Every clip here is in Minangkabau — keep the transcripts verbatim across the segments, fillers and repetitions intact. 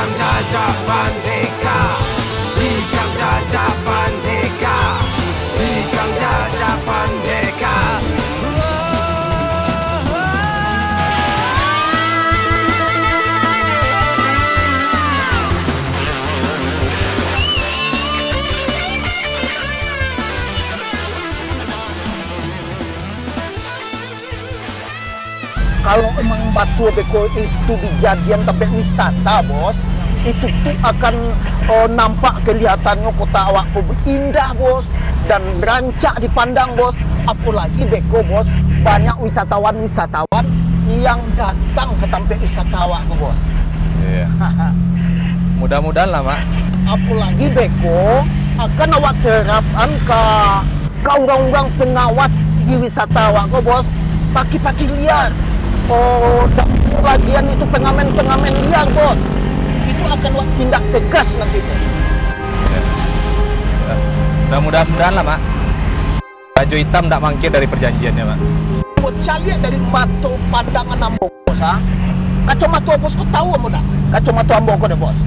Jajak pandeka, ikam jajak pandeka, ikam jajak pandeka. Kalau emang batua beko itu dijadian tampek wisata, Bos, itu tu akan, eh, nampak kelihatannya kota awak ko indah, Bos, dan rancak dipandang, Bos. Apolagi beko, Bos, banyak wisatawan-wisatawan yang datang ke tampek wisata awak ko, Bos. Iya. Mudah-mudahan lah, Mak. Apolagi beko akan awak terapkan ka ka urang-urang pengawas di wisata awak ko, Bos, pakir-pakir liar. Oh, dan lagian itu pengamen-pengamen liar, Bos. Itu akan wak tindak tegas nanti, Bos. Ya. Ya. Mudah-mudahan lah, Mak. Rajo Hitam ndak mangkir dari perjanjiannya, Mak. Bos, caliak dari mato pandangan ambo. Bos, ah. Kacomato Bos ko tahu ambo ndak? Kacomato ambo ko deh, Bos.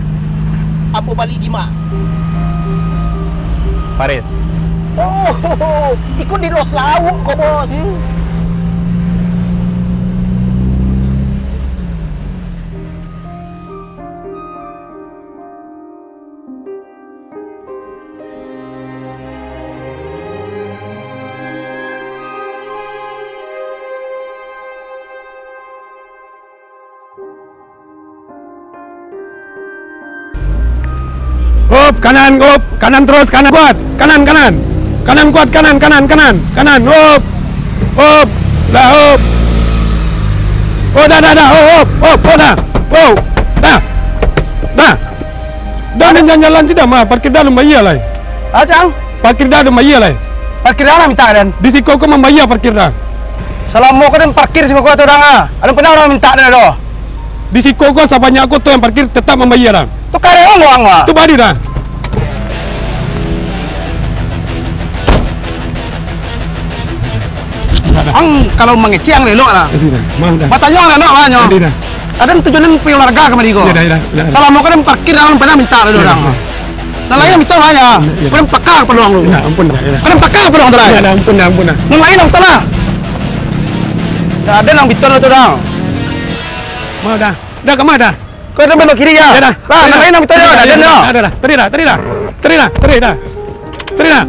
Ambo bali di ma? Paris. Oh, iko di Los Lauk ko, Bos. Up, kanan, up, kanan terus, kanan kuat, kanan, kanan, kanan kuat, kanan, kanan, kanan, kanan, up, up, dah, up, oh, dah, dah, dah, oh, up, up, oh, dah, oh, dah, dah. Dah, nan jalan-jalan sudah mah, parkir dah alun bayia lai. Ah, Cang? Parkir dah alun bayia lai. Parkir dah lah minta, Dan. Di siko ko mambayia parkir dah. Salamo ko den parkir siko ko tu, Dang, ah. Alun pernah urang minta dah doh. Di siko ko sabanyak ko tu yang parkir tetap mambayia dah. Tu karek urang, ah. Tu bari dah. Ang kalau mangecek ang elok lah. Jadi dah. Maaf dah. Batanyo ang elok lah nyo. Jadi dah. Aden tujuan pai olahraga kamari ko. Ya dah, ya dah, ya dah. Salamo ko den parkir, alun pernah minta dari urang. Ya dah. Nan lain minta banyak. Ya dah. Paling paka pado urang tu. Ya dah, ampun dah, ya dah. Paling paka pado urang tu lah. Ya dah, ampun dah, ampun dah. Nan lain minta lah. Dah ado nan minta tu dah. Maaf dah. Dah ka ma dah? Ko ado belok kiri ya? Ya dah. Lah, nan lain minta dah, dah, dah. Dah, dah, dah. Tadi dah, tadi dah. Tadi dah, tadi dah. Tadi dah.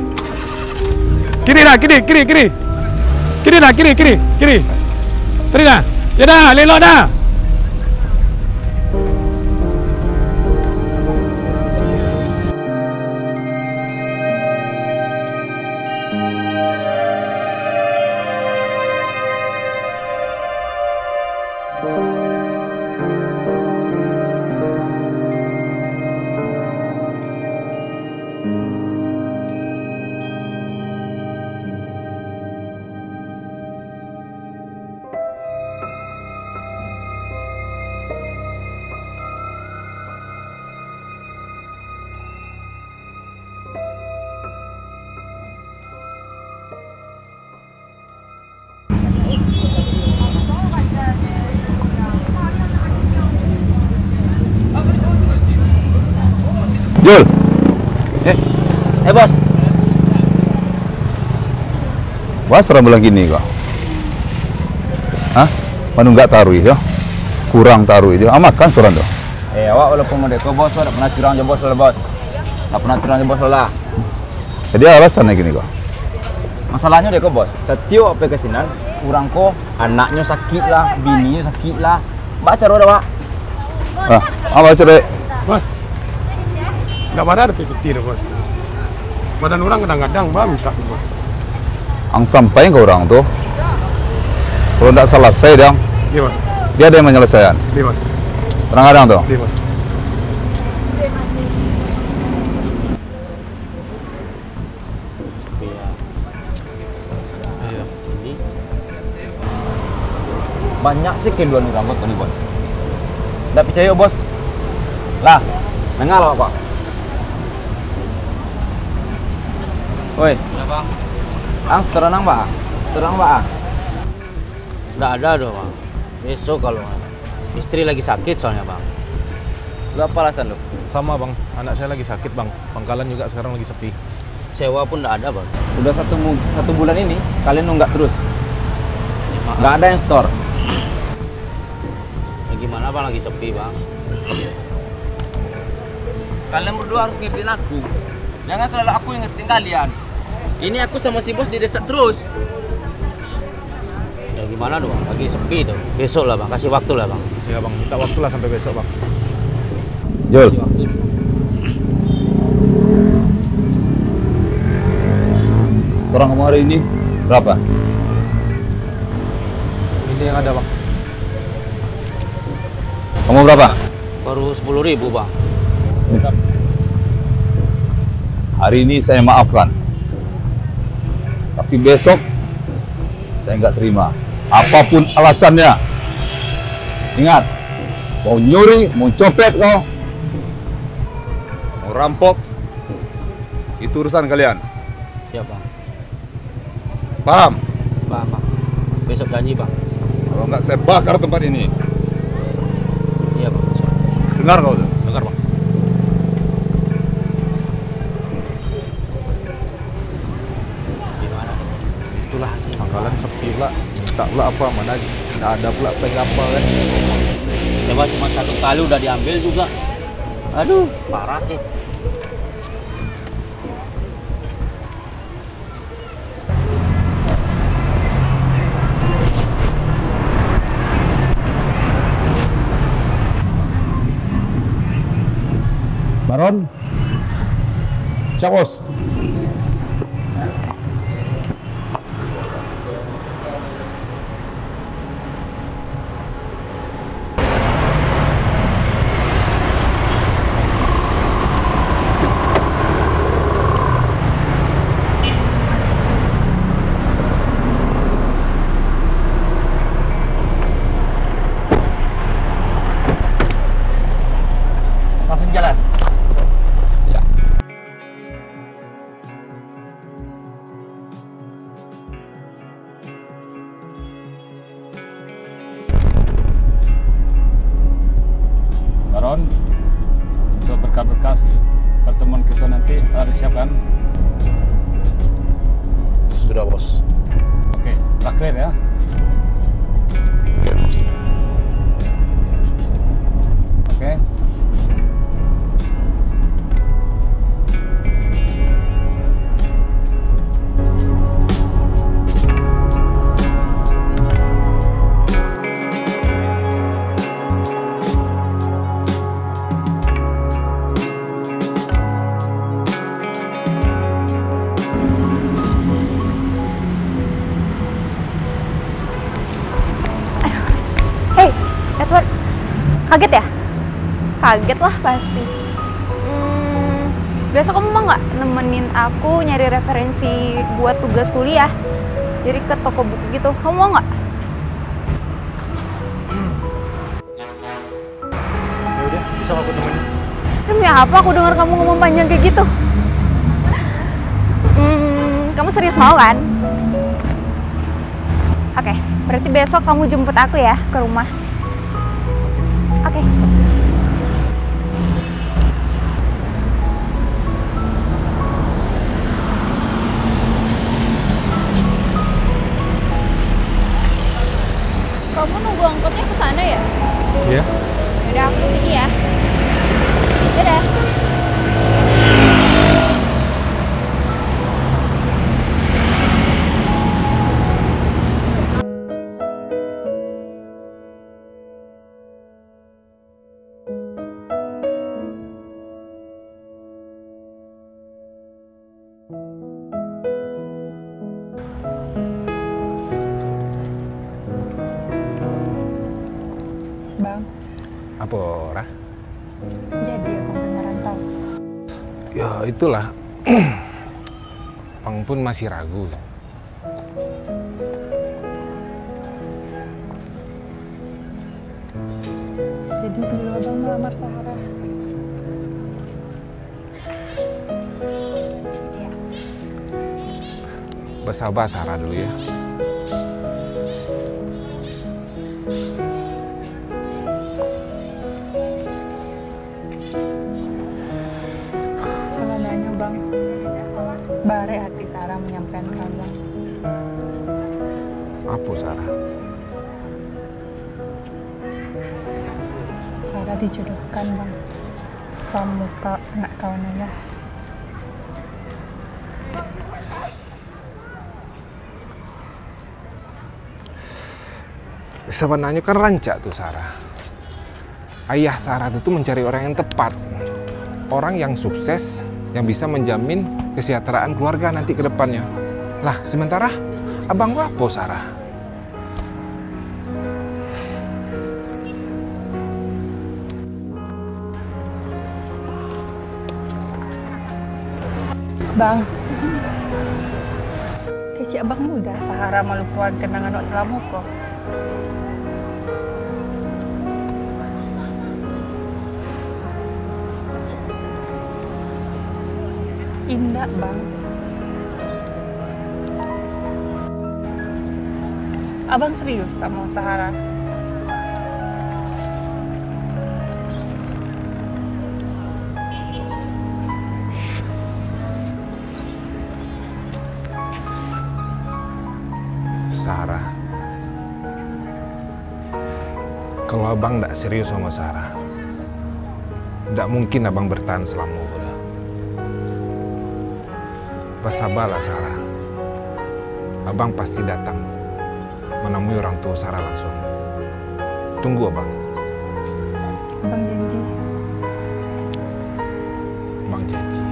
Kiri dah, kiri, kiri, kiri. Kiri dah, kiri, kiri, kiri. Tadi dah. Ya dah, lelok dah. Jul. Eh, eh, Bos. Bos, urang bilang kini ko. Hah? Manunggak taruih jo. Kurang taruih jo. Ah, makan surang tu. Eh, awak walaupun model ko, Bos, awak dak pernah curang jo Bos lah, Bos. Dak pernah curang jo Bos lah. Jadi, alasan lagi ni ko. Masalahnyo dek ko, Bos. Satiok pai ka sinan, urang ko anaknyo sakik lah, bininyo sakik lah. Baa caro dah, Wak? Ah, apa caro, Dek? Bos. Ndak bara ado piti tu, Bos. Badan urang kadang-kadang bah mintak tu, Bos. Ang sampai ka urang tu. Kalau ndak salasai, dang. Iya, Bos. Dia ada yang menyelesaikan. Iya, Bos. Kadang-kadang tu. Iya, Bos. Iya. Banyak sih keluhan urang ko tadi, Bos. Ndak picayo, Bos. Lah, danga lah, Pak. Woi. Iya, Bang. Ang, setoran ang, Bang? Setoran ang, Bang? Ndak ada doh, Bang. Besok kalau istri lagi sakit soalnya, Bang. Apa alasan lu? Sama, Bang. Anak saya lagi sakit, Bang. Pangkalan juga sekarang lagi sepi. Sewa pun ndak ada, Bang. Udah satu mu-, satu bulan ini, kalian nunggak terus. Nggak ada yang store. Ya, gimana, Bang? Lagi sepi, Bang. Kalian berdua harus ngertiin aku. Jangan selalu aku yang ngertiin kalian. Ini aku sama si bos didesak terus. Ya gimana tuh, Bang? Lagi sepi tuh. Besok lah, Bang. Kasih waktu lah, Bang. Ya, Bang. Minta waktu lah sampai besok, Bang. Jul. Kasih waktu. Setoran kamu hari ini berapa? Ini yang ada, Bang. Kamu berapa? Baru sepuluh ribu, Bang. Hari ini saya maafkan. Tapi besok, saya nggak terima. Apapun alasannya. Ingat, mau nyuri, mau copet kau, mau rampok, itu urusan kalian. Siap, Bang. Paham? Paham, Bang. Besok janji, Bang. Kalau nggak, saya bakar tempat ini. Iya, Bang. Dengar kau tu? Dengar, Bang. Gimana? Itulah, pangkalan sepi pula. Minta pula apa, mana nggak ada pula peng apa kan. Coba cuma satu kali udah diambil juga. Aduh, parah, eh. Baron? Siap, Bos. Langsung jalan. Ya. Baron, untuk berkas-berkas pertemuan kita nanti telah disiapkan? Sudah, Bos. Oke, telah clear ya? Oke. Hei, Edward. Kaget ya? Kaget lah pasti. Hmm, besok kamu mau nggak nemenin aku nyari referensi buat tugas kuliah? Jadi ke toko buku gitu. Kamu mau nggak? Ya udah, bisa aku temenin. Demi apa aku dengar kamu ngomong panjang kayak gitu? Hmm, kamu serius mau kan? Oke, berarti besok kamu jemput aku ya ke rumah. Oke. Kamu nunggu angkotnya ke sana ya? Iya. Udah, aku ke sini ya. Dadah. Bang. Apo, Rah? Jadi aku merantau. Ya, itulah. Pang pun masih ragu. Jadi, beliau abang melamar Sarah. Bersabar, Sarah, dulu ya. Manyampaian ka Abang. Apo, Sarah? Sarah dijodohkan, Bang, samo ka anak kawan ayah. Sabananyo kan rancak tu, Sarah. Ayah Sarah tu, tu mancari orang yang tepat. Orang yang sukses, yang bisa menjamin kesejahteraan keluarga nanti ke depannya. Lah, sementara abang ko apo, Sarah? Bang, kecek abang mudah Sarah malupoan kenangan wak salamo ko. Indak, Bang. Abang serius samo Sarah? Sarah, kalau abang ndak serius samo Sarah, ndak mungkin abang bertahan salamo ko doh. Basabalah, Sarah. Abang pasti datang manamui orang tuo Sarah langsung. Tunggu abang. Abang janji? Abang janji.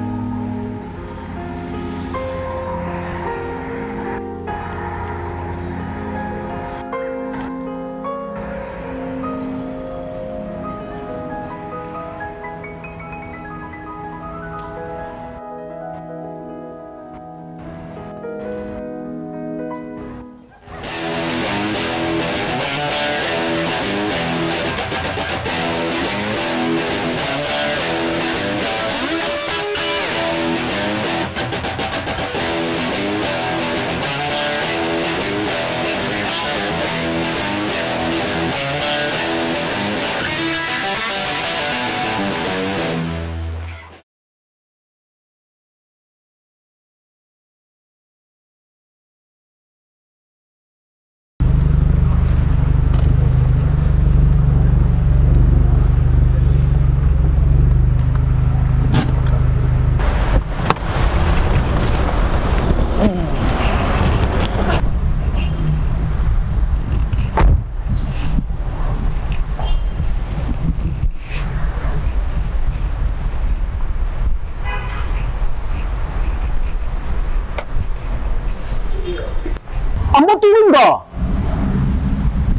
Ambo turun ko.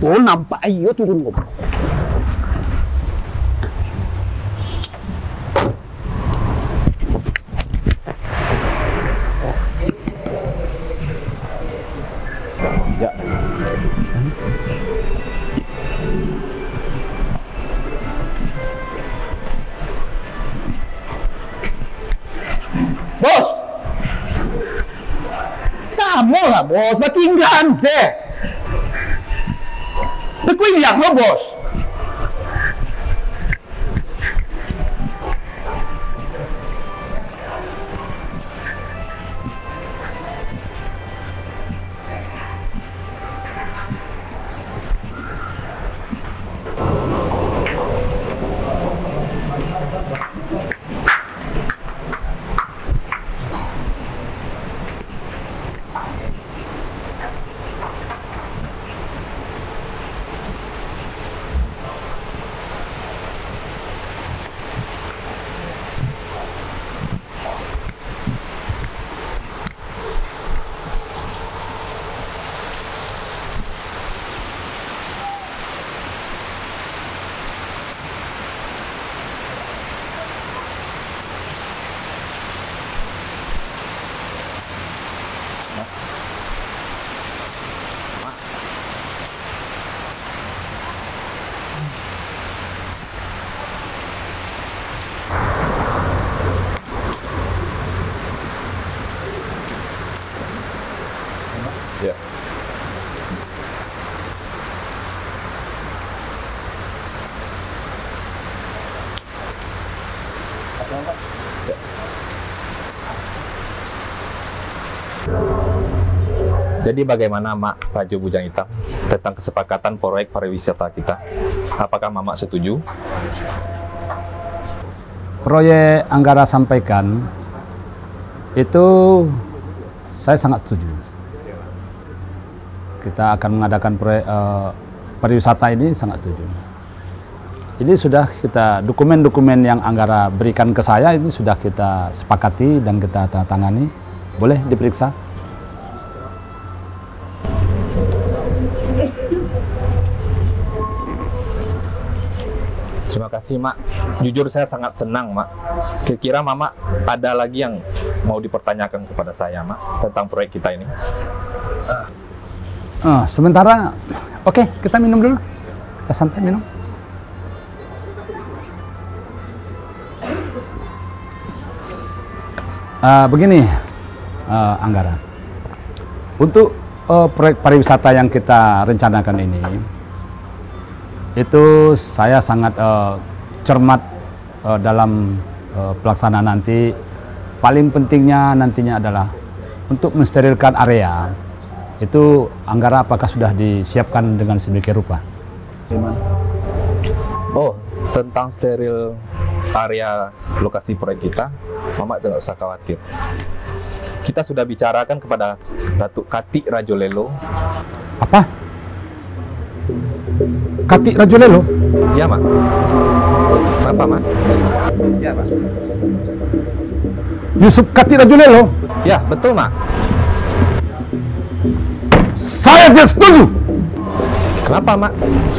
Oh, nampak iyo turun ko. Bos! Samo lah, Bos. Batinggaan se. Bakuliah lo, Bos. Ya. Ya. Jadi bagaimana Mak Rajo Bujang Itam tentang kesepakatan proyek pariwisata kita? Apakah Mamak setuju? Proyek Anggara sampaikan itu saya sangat setuju. Kita akan mengadakan proyek, eh, pariwisata ini sangat setuju. Ini sudah kita, dokumen-dokumen yang Anggara berikan ke saya ini sudah kita sepakati dan kita tanda tangani. Boleh diperiksa. Terima kasih, Mak. Jujur, saya sangat senang, Mak. Kira-kira Mamak ada lagi yang mau dipertanyakan kepada saya, Mak, tentang proyek kita ini? Ah, sementara, oke, kita minum dulu. Kita santai minum. Ah, begini, ah, Anggara. Untuk, eh, proyek pariwisata yang kita rencanakan ini, itu saya sangat, eh, cermat, eh, dalam, eh, pelaksanaan nanti. Paling pentingnya nantinya adalah untuk mensterilkan area. Itu Anggara apakah sudah disiapkan dengan sedemikian rupa? Oh, tentang steril area lokasi proyek kita, Mamak tidak usah khawatir. Kita sudah bicarakan kepada Datuk Katik Rajo Lelo. Apa? Katik Rajo Lelo? Ya, Mak. Kenapa, Mak? Ya, Mak. Yusuf Katik Rajo Lelo? Ya, betul, Mak. Saya tidak setuju. Kenapa, Mak?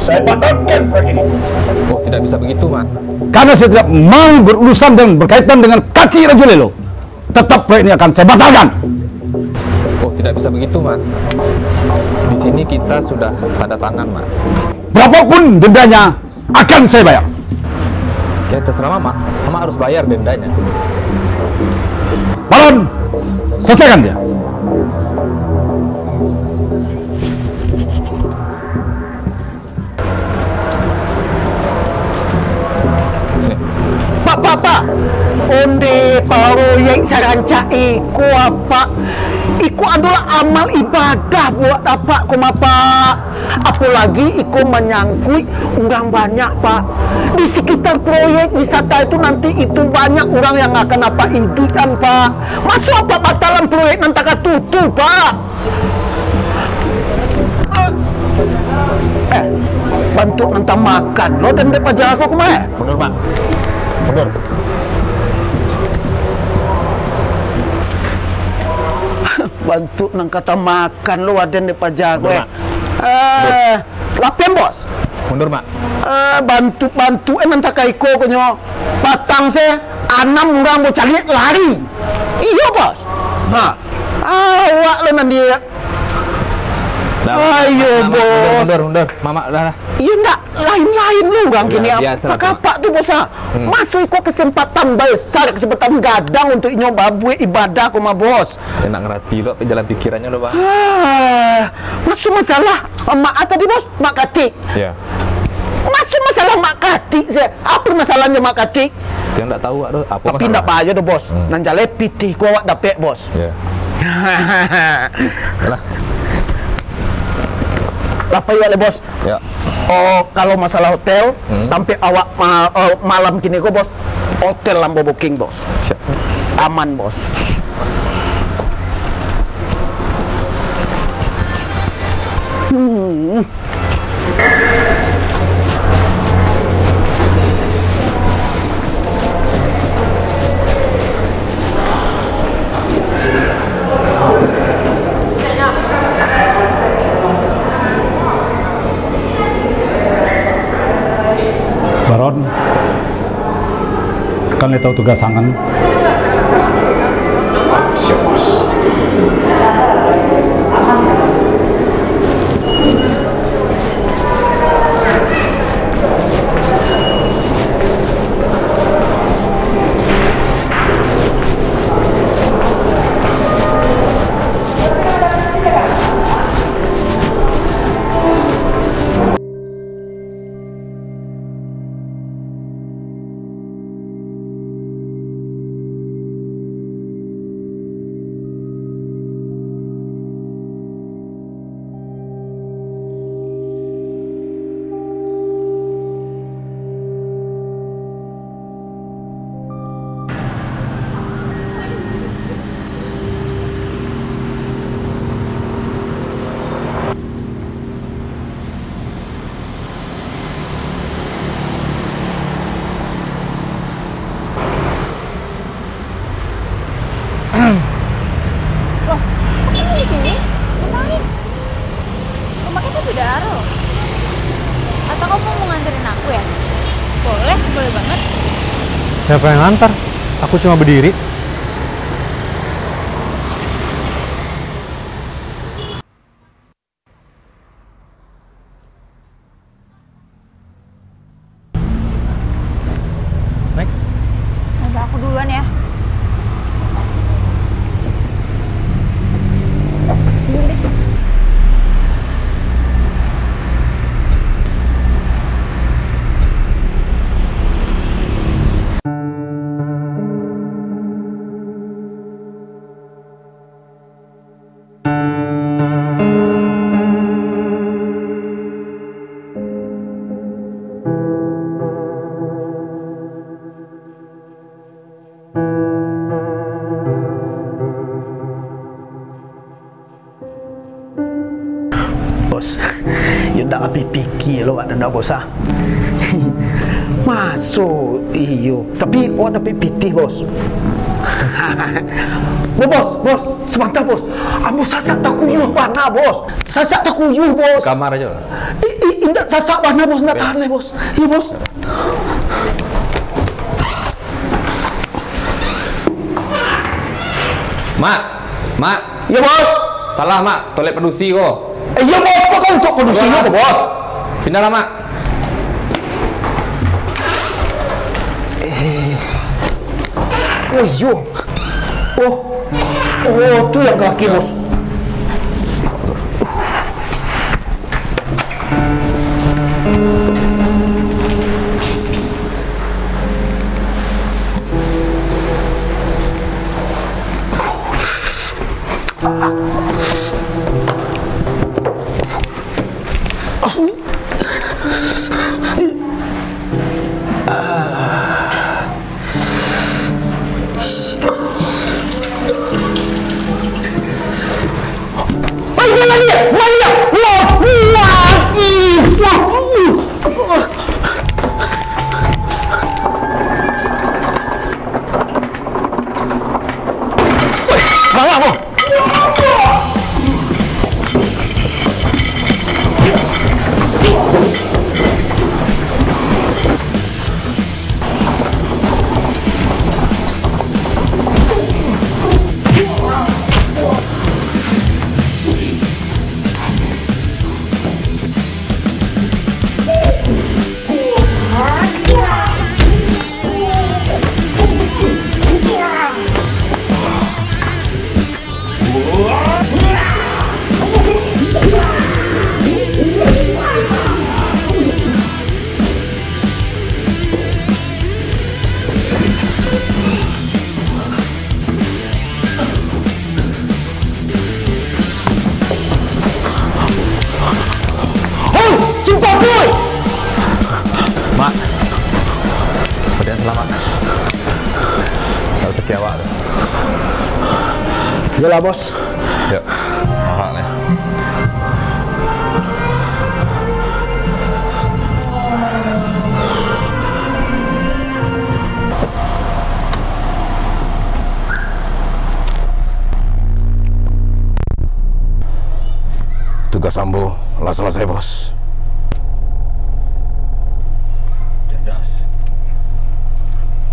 Saya batalkan proyek ini. Oh, tidak bisa begitu, Mak. Karena saya tidak mau berurusan dan berkaitan dengan Katik Rajo Lelo. Tetap proyek ini akan saya batalkan. Oh, tidak bisa begitu, Mak. Di sini kita sudah tanda tangan, Mak. Berapapun dendanya, akan saya bayar. Ya, terserah Mamak. Mamak harus bayar dendanya. Baron, selesaikan dia. Sini. Pak, pak, pak. Onde proyek sarancak iko, Pak. Iko adolah amal ibadah buat Apak ko mah, Pak. Apolagi iko manyangkuik urang banyak, Pak. Di sekitar proyek wisata itu nanti itu banyak urang yang akan Apak iduikkan, Pak. Masuak Apak batalan proyek nan takah tutuik, Pak. Eh, bantuak nan tamakan lo den dek paja ko kama, eh? Mundur, Mak. Mundur. Bantuak nan ka tamakan lo aden dek paja ko, eh. Mundur, Mak. Eh, lapian, Bos. Mundur, Mak. Eh, bantuak-bantuak, eh, nan takah iko ko nyo. Patang se, anam urang bacaliak lari. Iyo, Bos. Ha. Awak lo nan di Dah, Ayo, Mak, Mak, Bos. Mundur, mundur, mundur. Mamak, dah, dah. Iyo, ndak. Lain-lain lo urang kini. Biasalah, Pak. Kapak tu, Bos, ah. Hmm. Masuak iko kesempatan besar, kesempatan gadang untuak inyo babuek ibadah ko mah, Bos. Enak ngerati lo apo jalan pikirannyo lo, Bang. Ah, masuak masalah Mak tadi, Bos, Mak Katik. Ya. Masuak masalah Mak Katik se. Apo masalahnyo Mak Katik? Tapi ndak tahu awak tu, apo masalah. Tapi ndak bahaya doh, Bos. Hmm. Nan jaleh pitih ko awak dapek, Bos. Ya. Lah. Lah pai awak lai, Bos. Ya. Oh, kalau masalah hotel, hmm, tampek awak ma-, oh, malam kini ko, Bos. Hotel ambo booking, Bos. Siap. Aman, Bos. Hmm. Baron, kan lai tahu tugas ang kan? Siap, Bos. Boleh banget. Siapa yang ngantar? Aku cuma berdiri. Naik. Udah, aku duluan ya. Sini deh. Bos, yo ndak habih pikia lo awak tu ndak, Bos, ah. Maso iyo, tapi awak dapek pitih, Bos. Bo-, Bos, Bos, sabanta, Bos. Ambo sasak takuyuah bana, Bos. Sasak takuyuah, Bos. Kamar ajo lah. I-, i-, indak, sasak bana, Bos, indak tahan lai, Bos. Iyo, Bos. Mak, Mak. Iyo, Bos. Salah, Mak. Toilet padusi ko. Eh, iyo, Bos. Kok ka untuak padusi ko, Bos? Pindahlah, Mak. Eh. Oh, iyo. Oh. Oh, tu yang kaki, Bos. Mak, padian selamat. Tak usah kiawak tu. Iyolah, Bos. Yo, mahak ni. Tugas ambo lah salasai, Bos. Cerdas.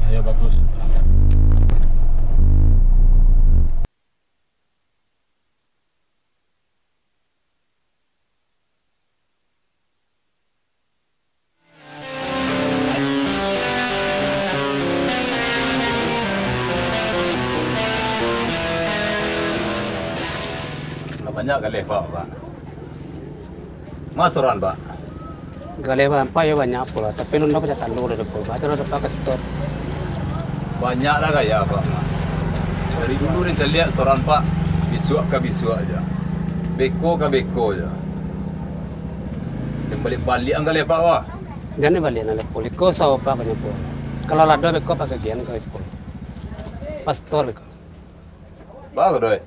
Ayo, bagus. Berangkat. Lah banyak galeh, Pak, Pak. Mas Ron, Pak. Galeh, Pak, Pak, yo banyak pulo, tapi alun dapek cak tando doh, Pak. Baco doh, Pak, ka situ. Banyak lah gaya, Pak. Dari dulu den caliak setoran, Pak. Bisuak ka bisuak aja. Beko ka beko aja. Den baliak-baliak ang galeh, Pak, wah. Jan baliak nan lepo, iko usaho Pak ka nyo, Pak. Kalau lah ado beko, Pak, gagian ka beko. Pak setor beko. Baa ko, Doi?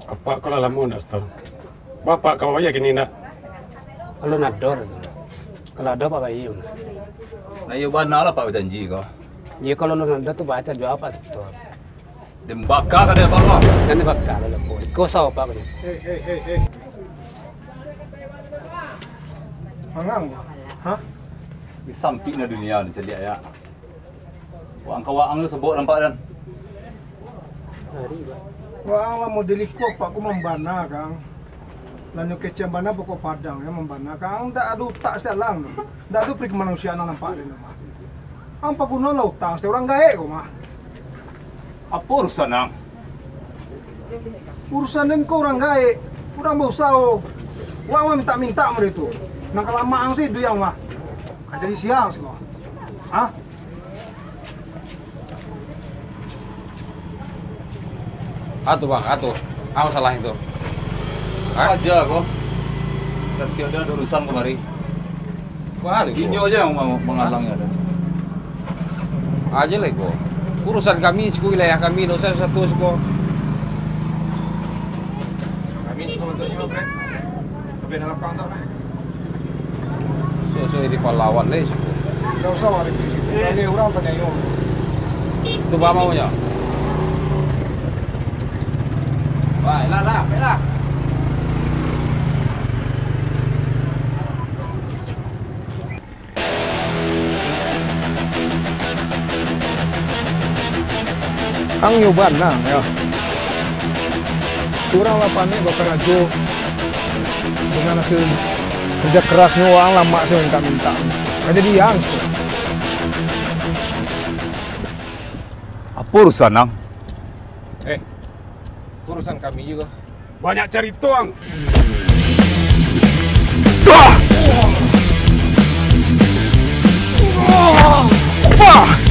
Apak ko lah lamo ndak setor. Bapak ka babayia kini ndak? Alun ado lai. Kalau ado, Pak bayia. Nah, iyo bana lah Pak bajanji ko. Iyo, kalau alun ado tu, baco jua Pak setor. Den baka ka den, Pak, ko. Jan dibaka lah, Pak. Iko usaho Pak ko. Hei, hei, hei, hei. Mangang. Hah? Sampik na dunia ni caliak ya. Waang ka waang tu sabok nampak dan. Waang lah model iko, Pak, ko mambana, Kang. Lah nyo kecek bana pokok Padang, ya, mambana, Kang. Ndak ado utak sajalan tu. Ndak ado perikemanusiaan nan nampak den tu mah. Ang paguno lah utang, setiap urang gaek ko mah. Apo urusan ang? Urusan den ko urang gaek, urang bausaho. Waang mah mintak-mintak model tu. Nan ka lamak ang si duit ang mah. Ka jadi siang siko. Hah? Atu, Bang, atu. Apo salah itu? Hah? Aja ko. Satiok dia ada urusan kamari. Bang, ko. Inyo aja yang mau menghalangi ada. Aja lah ko. Urusan kami siko, wilayah kami, dosa satu siko. Kami siko bentuknya, Bang. Tapi ada lapang tu. Susu di pahlawan deh, suku. Ndak usah lah, Rifki, situ. Kali urang tanyo. Tu ba maunyo? Baiklah, lah, baiklah. Ang yo bana, yo. Urang lah panek bakarajo. Dengan hasil kerja kerasnyo, urang lamak sajo mintak-mintak. Kan jadi yang siko. Apo urusan ang? Eh, urusan kami juo. Banyak carito ang. Wah! Wah!